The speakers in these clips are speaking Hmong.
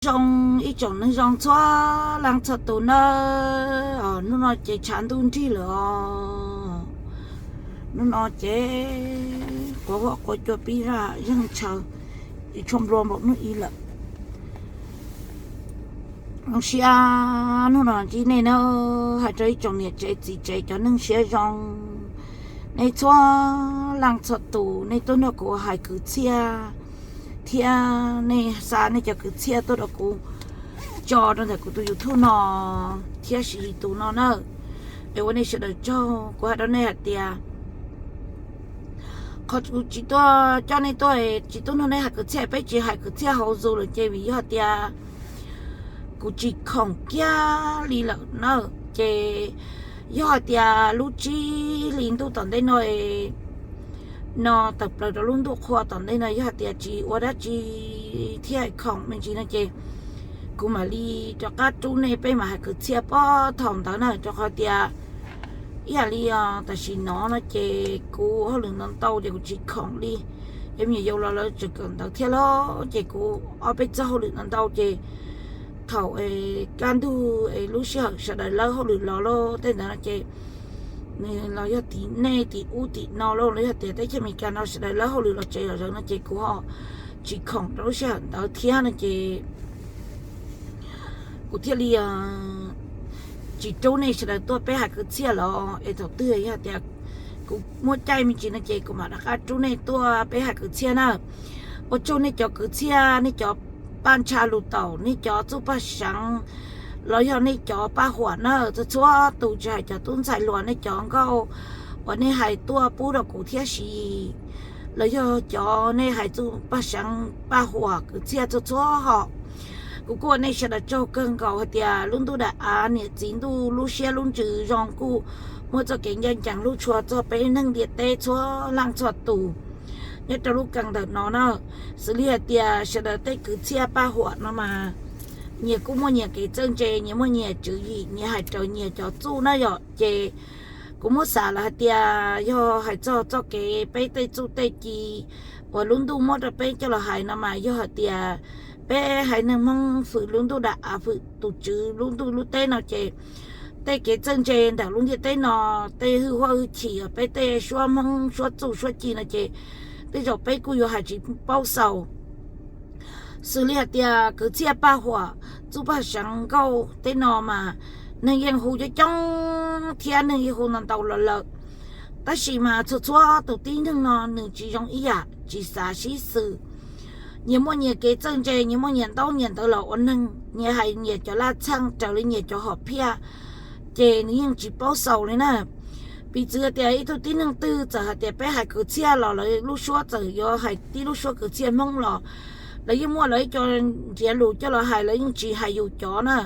Zoo ib tsoom neeg zoo txhua leej txhua tus nawb. Hnub no ces tshav ntuj nrig lawm os. Hnub no ces quav huab quav cua pib zaj zeeg ntshaw, ib tshuaj nplua npaum hnub ib lawm. Zoo siab hnub no ntsib nej na, hais rau ib tsoom niam tsev txiv tsev cov neeg siab zoo, nej txhua leej txhua tus nej tuaj nrog kuv hais kwv txhiaj thiab nej xa nej cov kwv txhiaj tuaj rau kuv tso rau ntawm kuv tus YouTube no thiab siv tus no na. Es ua nej sawv daws tsaug. Kuv hais rau nej hais tias qhov kuv tsis tuaj coj nej tuaj, tsis tuaj nrog nej hais kwv txhiaj, peb tsis hais kwv txhiaj hauv Zoom lawm ces vim yog tias kuv tsis khoom kiag li lawm na. Ces yog hais tias lub tsib hlis ntuj tom ntej no, no tawm plaws rau lub ntuj qhua tom ntej no yog hais tias tsis ua dab tsi thiab hais khoom me ntsis no ces kuv mam li rov qab rub nej peb mam hais kwv txhiaj pob thaum ntawd na, rau qhov tias ib yam li tam sim no no ces kuv hauj lwm ntau ntau ces kuv tsis khoom li. Cov me nyuam yaus los lawv tseem kawm ntawv thiab los ces kuv ob peb txog hauj lwm ntau ntau ces thaum kaj ntug lub sij hawm sawv daws lawb hauj lwm los lawm tej ntawd no ces nws los yog tim nej tim ub tim no los yog tias teb chaws Amelikas no sawv daws lawb hauj lwm los tsev los zawv no ces kuv ho tsis khoom rau lub sij hawm ntawd thiab no ces kuv thiaj li tsis rub nej sawv daws tuaj peb hais kwv txhiaj los es thaum twg yog tias kuv muaj caij me ntsis no ces kuv mam rov qab rub nej tuaj peb hais kwv txhiaj na. Ua tsaug nej cov kwv txhiaj, nej cov paj ntsha lus taum, nej cov txuj paj seev los yog nej cov paj huam na, txhua txhua tus tsis hais cov tub ntxhais hluas, nej cov nkauj uas nej hais tuaj pub rau kuv thiab si los yog cov nej hais txuj paj seev paj huam kwv txhiaj txhua txhua hom. Kuv kuj ua nej sawv daws tsaug kawg nkaus hais tias lub ntuj dam av niam txiv ntuj lub siab lub ntsws zoo kuj muaj txoj kev ncaj ncees hlub tshua txog peb neeg ntiaj teb txhua leej txhua tus nyob rau lub keeb ntawm no na. Xws li hais tias sawv daws tej kwv txhiaj paj huam no mas nyias kuj muaj nyias kev txawj ntse, nyias muaj nyias tswv yim, nyias hais raws nyias cov txuj na yom. Ces kuv muab xav lawm hais tias yog hais txog txoj kev peb tej txuj tej ci uas lub ntuj muab rau peb coj los hais no mas yog hais tias peb haiv neeg Hmoob fwm lub ntuj dam av fwm tus tswv lub ntuj lub teb no ces tej kev txawj ntse ntawm lub ntiaj teb no, tej hwj huaj hwj chim uas peb tej suab Hmoob suab txuj suab ci no ces tej zaum peb kuj yuav hais tsis paub xaus. Xws li hais tias kwv txhiaj paj huam, txuj paj seev nkauj tej no mas neeg yeej hu coob coob thiab neeg yeej hu ntau ntau los lawm. Tab sis mas txhua txhua tus tib neeg no nws tsis zoo ib yam, tsis xav sib xws. Nyias muaj nyias kev txawj ntse, nyias muaj nyias ntaub nyias ntawv los ua neeg, nyias hais nyias cov laj txheej raws li nyias cov hom phiaj, ces nws yeej tsis paub xaus li na. Piv txwv hais tias ib tug tib neeg twg txawm hais tias peb hais kwv txhiaj los lawv lub suab txawm yuav hais tib lub suab kwv txhiaj Hmoob los lawv yeej muaj lawv ib co nrhiav lus coj los hais, lawv yeej tsis hais yus cov na.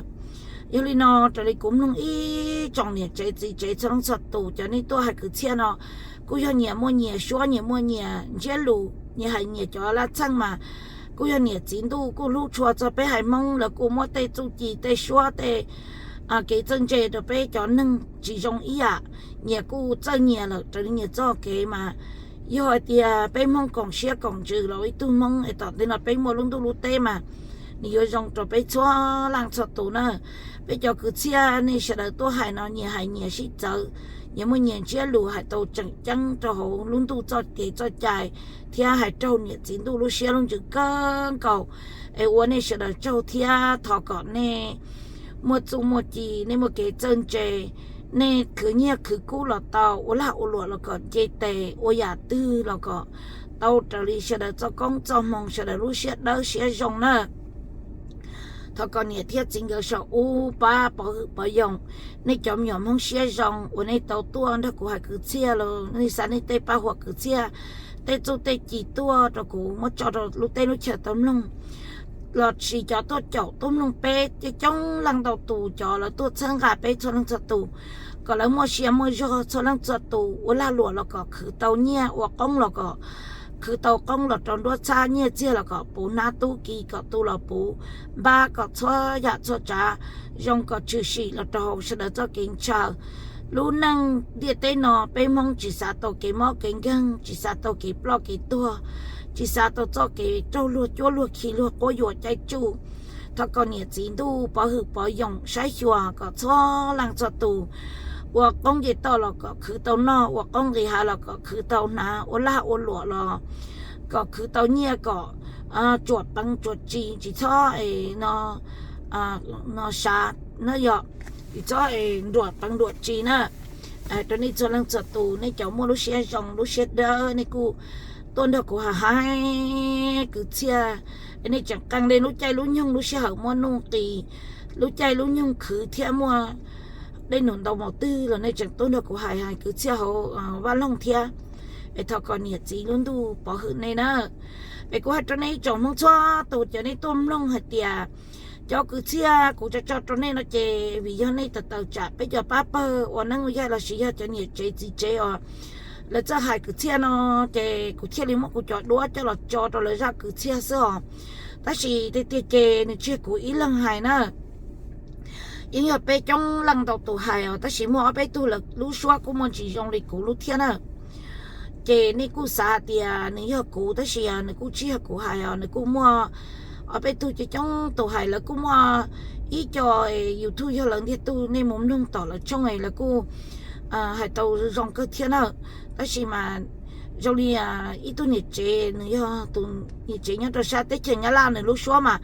Yog li no raws li kuv mloog ib tsoom niam tsev txiv tsev txhua leej txhua tus cov nej tuaj hais kwv txhiaj no kuj yog nyias muaj nyias suab, nyias muaj nyias ntsiab lus, nyias hais nyias cov laj txheej mas kuj yog niam txiv ntuj kuj hlub tshua txog peb haiv Hmoob, lawv kuj muab tej txuj ci tej suab tej kev txawj ntse rau peb cov neeg tsis zoo ib yam, nyias kuj txawj nyias lawm raws li nyias txoj kev mas. Yog hais tias peb Hmoob koom siab koom ntsws los ib tug Hmoob es tom ntej no peb muaj lub ntuj lub teb mas nws yuav zoo rau peb txhua leej txhua tus na. Peb cov kwv txhiaj nej sawv daws tuaj hais no nyias hais nyias sib txawv, nyias muaj nyias ntsiab lus hais tau tseem ceeb rau hauv lub ntuj txoj kev txoj cai thiab hais raug niam txiv ntuj lub siab lub ntsws kawg nkaus. Es ua nej sawv daws tsaug thiab thov kom nej muaj txuj muaj ci, nej muaj kev txawj ntse, nej khwv nyiaj khwv kub los tau, ua lag ua luam los kom nce tes, ua yam twg los kom tau raws li sawv daws txoj koob txoj hmoo, sawv daws lub siab dawb siab zoo na. Thov kom niam thiab txiv nkawd saum ub pab pov hwm pov yoog nej cov me nyuam Hmoob siab zoo uas nej tau tuaj nrog kuv hais kwv txhiaj los nej xa nej tej paj huam kwv txhiaj, tej txuj tej ci tuaj rau kuv muab tso rau lub teb lub chaws tau mloog, los sis cov tuaj caum tuaj mloog peb coob coob leej ntau tus, cov lawv tuaj txhawb nqa peb txhua leej txhua tus, kom lawv muaj sia muaj zog txhua leej txhua tus, ua lag luam los kom khwv tau nyiaj, ua qoob los kom khwv tau qoob los rau nruab txhab, nyiaj txiag los kom puv hnab tub ki, kom tu los puv npab, kom txhua yam txhua tsav zoo kom tshwm sim los rau hauv sawv daws txoj kev ntshaw. Lub neej ntiaj teb no peb Hmoob tsis xav tau kev mob kev nkeeg, tsis xav tau kev ploj kev tuag, tsis xav tau txoj kev raug luag cuab luag khi luag quab yuam caij tsuj. thov kom niam txiv ntuj pov hwm pov yoos saib xyuas kom txhua leej txhua tus ua qoob nce toj los kom khwv tau noj, ua qoob nqis hav los kom khwv tau hnav, ua laj ua luam los kom khwv tau nyiaj, kom tsuam peev tsuam tsis, tsis txhob es no sav na yog, tsis txhob es nruam peev nruam tsis na. Rau nej txhua leej txhua tus, nej cov muaj lub siab zoo lub siab dawb, nej kuj tuaj nrog kuv hais hais kwv txhiaj, nej tseem qee li lub caij lub nyoog lub sij hawm muaj nuj nqis, lub caij lub nyoog khwv thiab muaj dej num ntau mus twg los nej tseem tuaj nrog kuv hais hais kwv txhiaj hauv vaj loog thiab. Es thov kom niam txiv lub ntuj pov hwm nej na. Es kuv hais rau nej ib tsoom Hmoob txhua tus, cov nej tuaj mloog hais tias cov kwv txhiaj kuv tso tso rau nej no ces vim yog nej tawm tawm tsam peb cov pab pawg ua neeb ua yaig lossis yog cov niam tsev txiv tsev os, lawv txawj hais kwv txhiaj no, ces kuv thiaj li muab kuv cov duab coj los tso rau lawv zaj kwv txhiaj xwb os. Tab sis tiag tiag ces nws tsis yog kuv ib leeg hais na, yeej yog peb coob leej ntau tus hais os, tab sis muaj ob peb tug lawv lub suab kuj muaj ntsis zoo li kuv lub thiab na. Ces nej kuj xav hais tias nws yog kuv, tab sis nws kuj tsis yog kuv hais os, nws kuj muaj ob peb tug coob coob tus hais, lawv kuj muaj ib co YouTube yog lawv ntiag tug, nej mus mloog tom lawv tshooj lawv kuj hais tau zoo kawg thiab na. Tab sis mas zoo li ib tug niam tsev, nws yog tus niam tsev nyob rau sab teb chaws Nyab Laj, nws lub suab mas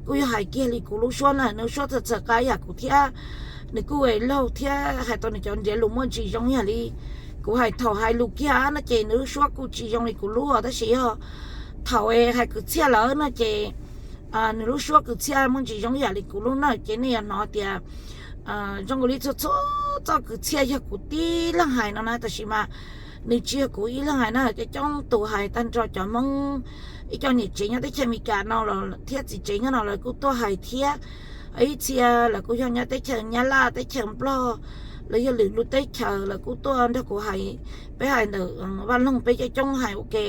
kuj yog hais kiag li kuv lub suab na, nws lub suab txawm txawm qab yam kuv thiab, nws kuj laug thiab hais tau nws cov ntsiav lus muaj ntsis zoo yam li kuv hais thaum hais lus kiag no ces nws lub suab kuj tsis zoo li kuv lub os, tab sis yog thaum hais kwv txhiaj lawm no ces nws lub suab kwv txhiaj muaj ntsis zoo yam li kuv lub na. Ces nej yog hnov tias zoo li txhua txhua txoj kwv txhiaj yog kuv tib leeg hais no na, tab sis mas nws tsis yog kuv ib leeg hais na, coob coob tus hais tag nrho cov Hmoob, ib co niam tsev nyob teb chaws Amelikas no los thiab txiv tsev nyob no lawv kuj tuaj hais thiab. Ib txhia lawv kuj yog nyob teb chaws Nyab Laj, teb chaws Nplog, lawv yog lwm lub teb chaws lawv kuj tuaj nrog kuv hais, peb hais ntawm vaj loog peb coob coob hais ua ke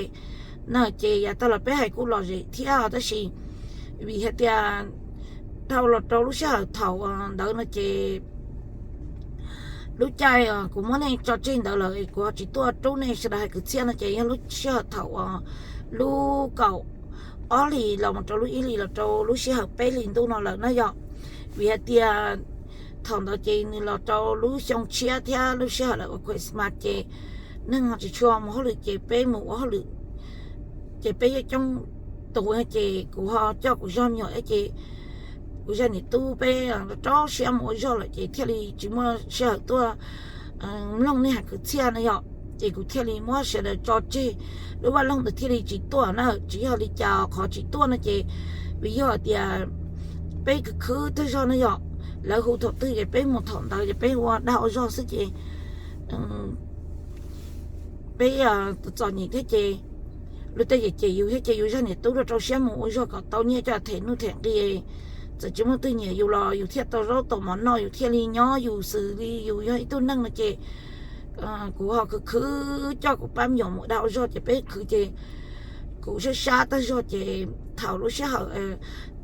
na, ces yav tag los peb hais kuj lom zem thiab, tab sis vim hais tias dhau los rau lub sij hawm thaum ntawd no ces lub caij kuv muab nej tso tseg ntawd lawm kuv ho tsis tuaj rub nej sawv daws hais kwv txhiaj no ces yog lub sij hawm thaum lub kaum ob hlis los mus rau lub ib hlis los rau lub sij hawm peb hlis ntuj no lawm na yog. Vim hais tias thaum ntawd ces nws los rau lub xyoo tshiab thiab lub sij hawm lawv ua Christmas ces neeg tsis tshua mus hauj lwm ces peb mus ua hauj lwm, ces peb coob coob tus ces kuv ho coj kuv zog me nyuam ces kuv zaj niam tub peb rau siab mus ua zog lawm ces thiaj li tsis muaj sij hawm tuaj mloog nej hais kwv txhiaj na yog. Ces kuv thiaj li muab sawv daws tso tseg, lub vaj loog ntawd thiaj li tsis tuaj na. Tsis yog li cas qhov tsis tuaj no ces vim yog tias peb khwv khwv tag zog na yog, lawv hu thaum twg ces peb mus thaum ntawd ces peb ua dag ua zog xwb ces peb txom nyem thiab ces luag tej ces cem yus thiab ces yus zaj niam tub rau rau siab mus ua zog kom tau nyiaj coj them nuj them nqi. Txawm tsis muaj twg nyiam yus los yus thiaj tau zaub tau mov noj, yus thiaj li nyob yus xws li yus yog ib tug neeg no ces kuv ho khwv khwv coj kuv pab me nyuam mus dag ua zog ces peb khwv ces kuv sab sab tag zog ces thaum lub sij hawm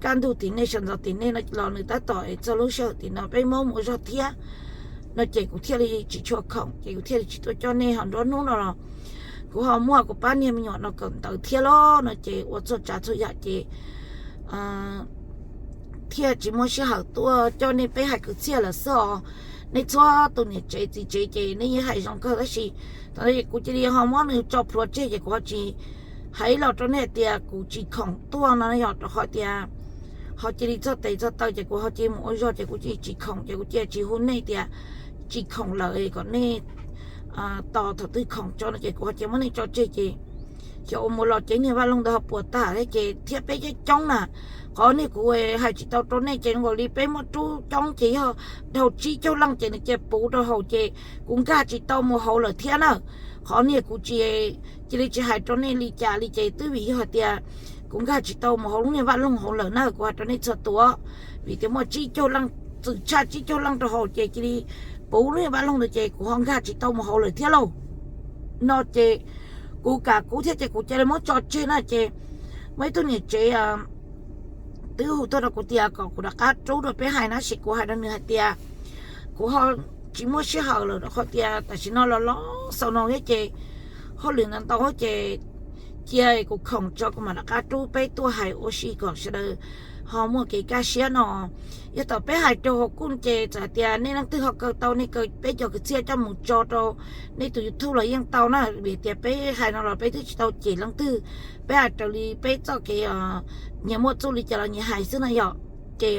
kaj ntug tim nej sawv ntxov tim nej no los nws tab tom es txog lub sij hawm tim no peb muab mus ua zog thiab no ces kuv thiaj li tsis tshua khoom ces kuv thiaj li tsis tuaj coj nej ho nruab hnub no los kuv ho muaj kuv pab niag me nyuam no kawm ntawv thiab los no ces ua txhua tsav txhua yam ces thiaj tsis muaj sij hawm tuaj coj nej peb hais kwv txhiaj lawm xwb os. Nej txhua tus niam tsev txiv tsev ces nej yeej hais zoo kawg tab sis thaum ntawd kuv cia li ho muab nws tso plhuav tseg ces kuv ho tsis hais los rau nej hais tias kuv tsis khoom tuaj no yog rau qhov tias ho cia li txog tes txog taw ces kuv ho cia li mus ua zog ces kuv cia li tsis khoom ces kuv cia li tsis hu nej tias tsis khoom lawm kom nej tos thaum twg khoom tso no ces kuv ho cia li muab nej tso tseg ces xyov ua mus los ces niag vaj loog ntawd ho puas tag thiab ces thiab peb coob coob na. Qhov niag kuv hais tsis tau rau nej ces zoo nkaus li peb muab rub coob ces yog dhau tsib caug leej ces nws cia li puv rau hauv ces kuv nkag tsis tau mus hauv lawm thiab na. Qhov niag kuv tsis, cia li tsis hais rau nej li cas li ces twb vim yog hais tias kuv nkag tsis tau mus hauv lub niag vaj loog hauv lawm na, kuv hais rau nej txhua tus. Vim tias muaj tsib caug leej, txwm tshaj tsib caug leej rau hauv ces cia li puv lub niag vaj loog ntawd ces kuv ho nkag tsis tau mus hauv lawm thiab lauj. No ces kuv kam kub thiab ces kuv cia li muab tso tseg na ces muaj ib tug niam tsev twb hu tuaj rau kuv tias kom kuv rov qab rub rau peb hais na sis kuv hais rau nws hais tias kuv ho tsis muaj sij hawm lawm rau qhov tias tam sim no los los xaus no thiab ces hauj lwm ntau ntau ces cia kuv khoom tso kuv mam rov qab rub peb tuaj hais ua si kom sawv daws ho muaj kev kaj siab no. Yog thaum peb hais rau hauv kuj ces txawm hais tias nej leej twg ho kaw tau nej kaw peb cov kwv txhiaj coj mus tso rau nej tus YouTube los yeej tau na, vim tias peb hais no los peb twb tsis tau cem leej twg, peb hais raws li peb txoj kev nyias muaj txuj li cas los nyias hais xwb na yom. Ces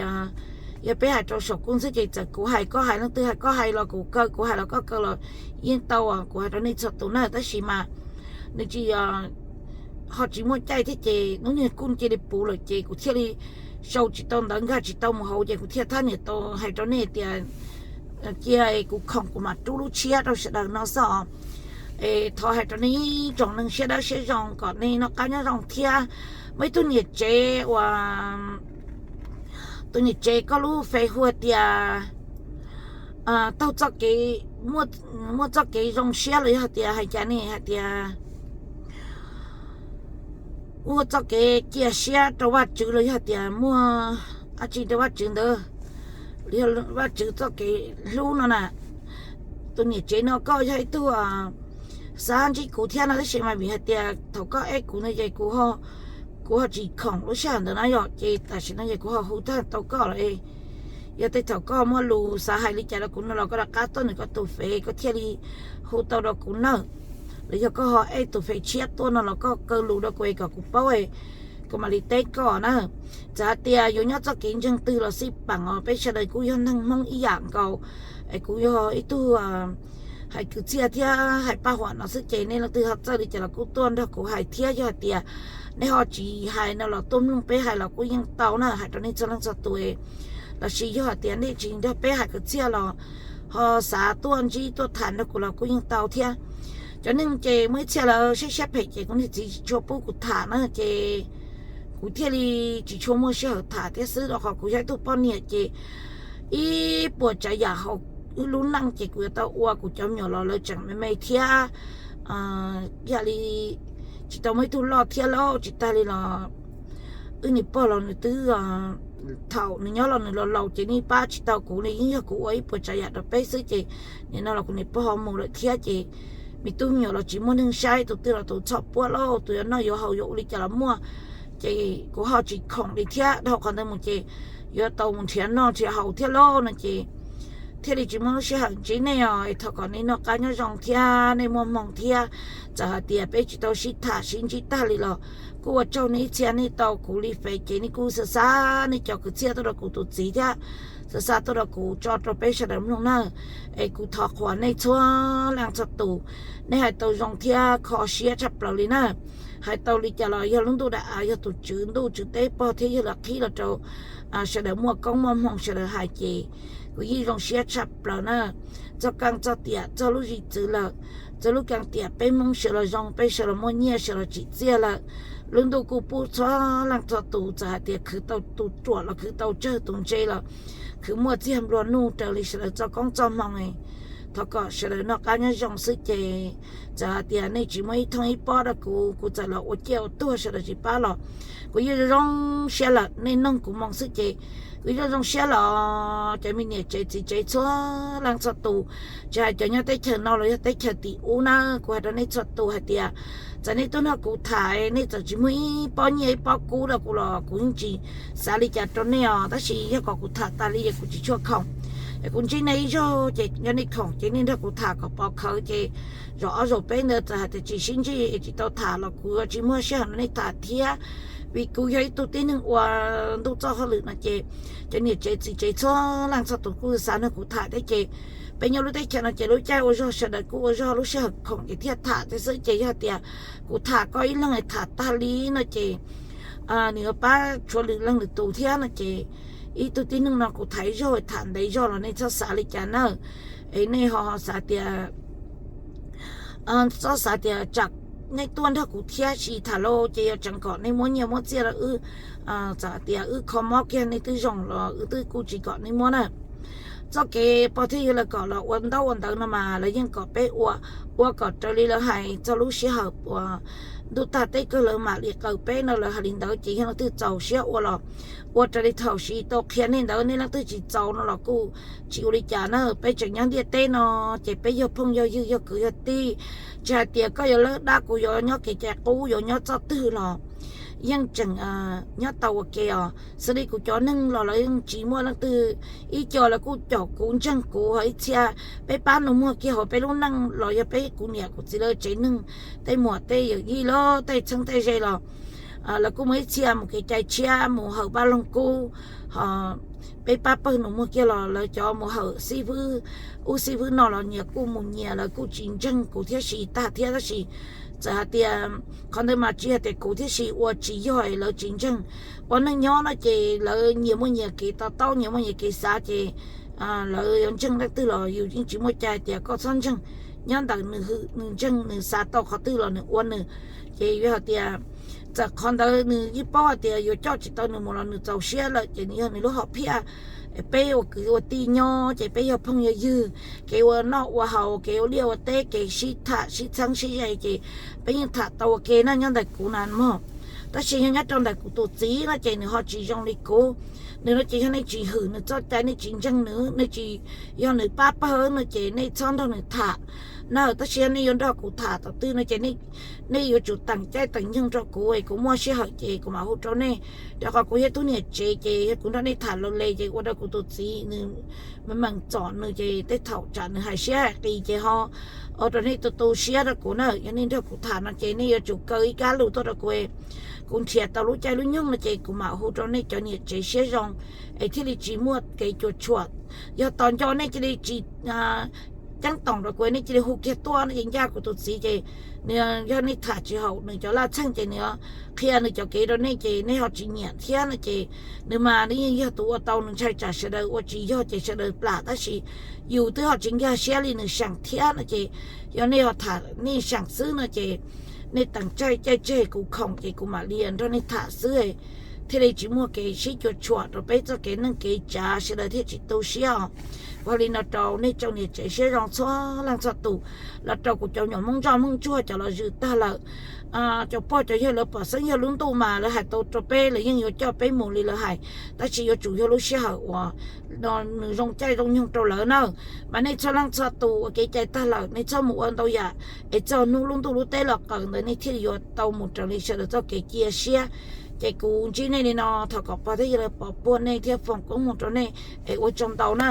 yog peb hais rau saum kuj xwb ces txawm kuv hais koj hais leej twg hais koj hais los kuv kaw, kuv hais los koj kaw los yeej tau, kuv hais rau nej txhua tus na, tab sis mas nws tsis ho tsis muaj caij thiab ces hnub niag kuj cia li puv lawm ces kuv thiaj li sau tsis tau ntawv nkag tsis tau mus hauv ces kuv thiaj thab niam tau hais rau nej tias cia kuv khoom kuv mam rub lub tshiab rau sawv daws no xwb os. Es thov hais rau nej tsoom neeg siab dawb siab zoo kom nej noj qab nyob zoo thiab. Muaj ib tug niam tsev uas tus niam tsev koj lub fej hu tias taug txoj kev, muaj txoj kev zoo siab los yog tias hais cas ne, hais tias muaj txoj kev cia siab rau Vajtswv los yog tias muaj dab tsi rau Vajtswv ntawd, Vajtswv txoj kev hlub no na. Tus niam tsev no koj yog ib tug xav ntsib kuv thiab no tab sis mas vim hais tias thaum koj eb kuv no ces kuv ho tsis khoom lub sij hawm ntawd na yom, ces tam sim no ces kuv ho hu tau koj lawm. Yog tej thaum koj muaj lus xav hais li cas rau kuv no los koj rov qab tuaj nws koj tus fej koj thiaj li hu tau rau kuv nawb. Los yog koj ho eb tus fej tshiab tuaj no los koj kaw lus rau kuv es kom kuv paub, kuv mam li teb koj na. Txawm hais tias yuav nyob txoj kev ntseeg twg los xij peem os, peb sawv daws kuj yog neeg Hmoob ib yam nkaus. Es kuv yog ib tug hais kwv txhiaj thiab hais paj huam no xwb ces nej leej twg ho txawj li cas los kuj tuaj nrog kuv hais thiab, yog hais tias nej ho tsis hais no los tuaj mloog peb hais los kuj yeej tau na, hais rau nej txhua leej txhua tus. Los sis yog hais tias nej tsis nrog peb hais kwv txhiaj los ho xav tuaj ntsib tuaj tham nrog kuv los kuj yeej tau thiab. Cov neeg ces muaj ib txhia lawv siab siab phem ces kuv niag txiv tsis tshua pub kuv tham na ces kuv thiaj li tsis tshua muaj sij hawm tham thiab xwb, rau qhov kuv yog ib tug poj niam ces ib puas tsav yam hauv wb lub neej ces kuv yuav tau ua, kuv cov me nyuam los lawv tseem me me thiab. Yam li tsis tau muaj ib tug loj thiab lauj, tsis tas li los wb niam pog los nws twb, thaum nws nyob los nws los laus ces nws pab tsis tau kuv, nws yeej yog kuv ua ib puas tsav yam rau peb xwb ces nim no los kuv niam pog ho mus lawm thiab ces me tub me nyuam los tsis muaj neeg saib, tus twg los tus txhoj puab lauj, tus yuav noj yuav haus yuav ua li cas los muaj. Ces kuv ho tsis khoom li thiab, dhau qhov ntawd mus ces yuav tau mus nrhiav noj nrhiav haus thiab lauj no ces thiaj li tsis muaj lub sij hawm ntsib nej os. Thov kom nej noj qab nyob zoo thiab nej muaj hmoo thiab. Txawm hais tias peb tsis tau sib tham sib ntsib tag li los kuj ua tsaug nej ib txhia nej tau kuv li fej ces nej kuj xa xa nej cov kwv txhiaj tuaj rau kuv tus txiv thiab xa xa tuaj rau kuv tso rau peb sawv daws mloog na. Es kuv thov qhuas nej txhua leej txhua tus, nej hais tau zoo thiab kho siab tshaj plaws li na. Hais tau li cas los yog lub ntuj daim av, yog tus tswv ntuj tswv teb pog thiab yawg los qhib los rau sawv daws muaj koob muaj hmoo sawv daws hais ces kuv yeej zoo siab tshaj plaws na. Txoj keej txoj tiam txog lub zim txwv lawm, txog lub keej tiam peb Hmoob sawv los zoo, peb sawv los muaj nyiaj, sawv los tsim txiaj lawm. Lub ntuj kuj pub txhua leej txhua tus, txawm hais tias khwv tau tus ruam los khwv tau tsawg tus ntse los khwv muaj txiag nplua nuj raws li sawv daws txoj koob txoj hmoo. Thov kom sawv daws noj qab nyob zoo xwb ces txawm hais tias nej tsis muaj ib thooj ib pob rau kuv, kuv txawm los ua ciaj ua tuag sawv daws tsis pab los kuv yeej zoo siab lawm. Nej noog kuv moo xwb ces kuv yeej zoo siab los cov me niam tsev txiv tsev txhua leej txhua tus, tsis hais cov nyob teb chaws no los yog teb chaws tim ub na. Kuv hais rau nej txhua tus hais tias txawm nej tuaj nrog kuv tham, nej txawm tsis muaj ib pob nyiaj ib pob kub rau kuv los kuv yeej tsis xav li cas rau nej os, tab sis yog kom kuv tham tas li es kuv tsis tshua khoom. Es kuv ntsib nej ib zaug ces yog nej khoom ces nej nrog kuv tham kom pov khawv ces zaum ob zaum peb ntawd txawm hais tias tsis sib ntsib es tsis tau tham los kuv yuav tsis muaj sij hawm nrog nej tham thiab. Vim kuv yog ib tug tib neeg ua ntuj txoj hauj lwm no ces cov niam tsev txiv tsev txhua leej txhua tus kuj xav nrog kuv tham thiab ces peb nyob lub teb chaws no ces lub caij ua zog sawv daws kuj ua zog lub sij hawm khoom ces thiaj tham thiab xwb ces yog tias kuv tham koj ib leeg tham tag li no ces nws yuav pab tshuav lwm leej lwm tus thiab no ces ib tug tib neeg no kuv tham ib zaug tham ntev zog los nej txhob xav li cas na. Es nej ho xav tias txhob xav tias tsam nej tuaj nrog kuv thiab tsis tham los ces yuav tseev kom nej muab nyiaj muab txiaj rau wb, txawm tias wb kho mob kiag nej twb zoo los wb twb kuj tsis kom nej muab na. Txoj kev pog thiab yawg lawv kom los ua ntaub ua ntawv no mas lawv yeej kom peb ua, ua kom raws li lawv hais txog lub sij hawm uas ntuj tag teb kawg lawv mam li qawm peb no, lawv hais li ntawd ces yog leej twg txaus siab ua los ua raws li thaum ub tau qhia nej ntawd, nej leej twg tsis txaus no los kuj tsis ua li cas na. Peb tseem nyob ntiaj teb no ces peb yog phooj yog ywg yog kwv yog tij, tsis hais tias koj yuav lawb dab kuv yuav nyob kev cai qub yuav nyob txoj twg los yeej tseem nyob tau ua ke os. Xws li kuv cov neeg los lawv yeej tsis muaj leej twg, ib co lawv kuj caum kuv ntseeg kuv, ho ib txhia peb pab nus muag kiag hauv peb lub neej los yog peb kuv niam kuv txiv lawv tsev neeg, tej muam tej yawm yij los tej txheeb tej ze los lawv kuj muaj ib txhia mus kev cai tshiab mus hawm paj loog kub, ho peb pab pawg nus muag kiag los lawv cov mus hawm xib fwb ub xib fwb no los nyias kuj mus nyias, lawv kuj tsis ntseeg kuv thiab si tag thiab. Tab sis txawm hais tias qhov ntawd mas tsis hais tias kuv thiab si ua tsis yog lawv tsis ntseeg. Ua neej nyob no ces lawv nyias muaj nyias kev to taub, nyias muaj nyias kev xav ces lawv yuav ntseeg leej twg los yus yeej tsis muaj cai tias koj txhob ntseeg. Nyob ntawm nws hwm nws ntseeg, nws xav tau qhov twg los nws ua nws. Ces yog hais tias txawm qhov ntawd nws yeej paub hais tias yuav coj tsis tau nws mus los nws txaus siab lawm ces nws yog nws lub hom phiaj. Peb ua kwv ua tij nyob ces peb yog phooj yog ywg, kev ua noj ua haus, kev ua liaj ua teb, kev sib tham sib txheeb sib ze ces peb yeej tham tau ua ke na nyob ntawm kuv na mog. Tab sis yog nyob rau ntawm kuv tus txiv no ces nws ho tsis zoo li kuv. Nws no ces yog nej tsis hwm nws txoj cai, nej tsis ntseeg nws, nej tsis, yog nws pab pawg no ces nej txhob nrog nws tham na. Tab sis yog nej yuav nrog kuv tham thaum twg no ces nej yuav tsum teem caij teem nyoog rau kuv, kuv muaj sij hawm ces kuv mam hu rau nej. Rau qhov kuv yog tub niam tsev ces yog kuv nrog nej tham lus li ces ua rau kuv tus txiv nws meem txom nws ces tej thaum tsam nws hais siab hais qis ces ho ua rau nej tu tu siab rau kuv na. Yog nej nrog kuv tham no ces nej yuav tsum kaw ib kab lus tuaj rau kuv, kuv nrhiav tau lub caij lub nyoog no ces kuv mam hu rau nej cov niam tsev siab zoo es thiaj li tsis muaj kev cuam tshuam. Yog tos nco nej cia li tsis ceeb toom rau kuv, nej cia li hu kiag tuaj no ces ncaj kuv tus txiv ces nws, yog nej tham tsis haum nws cov laj txheej ces nws qhia nws cov kev rau nej ces nej ho tsis nyiam thiab no ces nws mas nws yeej yog tus ua tau nws ntshai tsam sawv daws ua tsis yog ces sawv daws plam, tab sis yus twb ho tsis nkag siab li nws seem thiab no ces yog nej ho tham nej seem xwb no ces nej teem caij caij tseg kuv khoom ces kuv mam li nrog nej tham xwb, thiaj li tsis muaj kev sib cuam tshuam rau peb txoj kev neej kev tsav, sawv daws thiaj tsis tu siab os. Ua li no rau nej tsoom niam tsev siab zoo txhua leej txhua tus, los rau kuv cov nyuam Hmoob Ntsoj Hmoob Ntsuag cov los zwm tag lawm. Cov pog cov yawg lawv pom xeeb yog lub ntuj mas lawv hais tau rau peb, lawv yeej yuav coj peb mus li lawv hais, tab sis yuav tsum yog lub sij hawm uas nws zoo caij zoo nyoog rau lawv na. Mas nej txhua leej txhua tus ua kev cai tag lawm, nej txhob mus ua ntau yam es txog hnub lub ntuj lub teb los qawm ntawd nej thiaj yuav tau mus raws li sawv daws txoj kev cia siab. Ces kuv ntsib nej li no, thov kom pog thiab yawg lawv pov puag nej thiab foom koob hmoov rau nej es ua tsaug ntau na.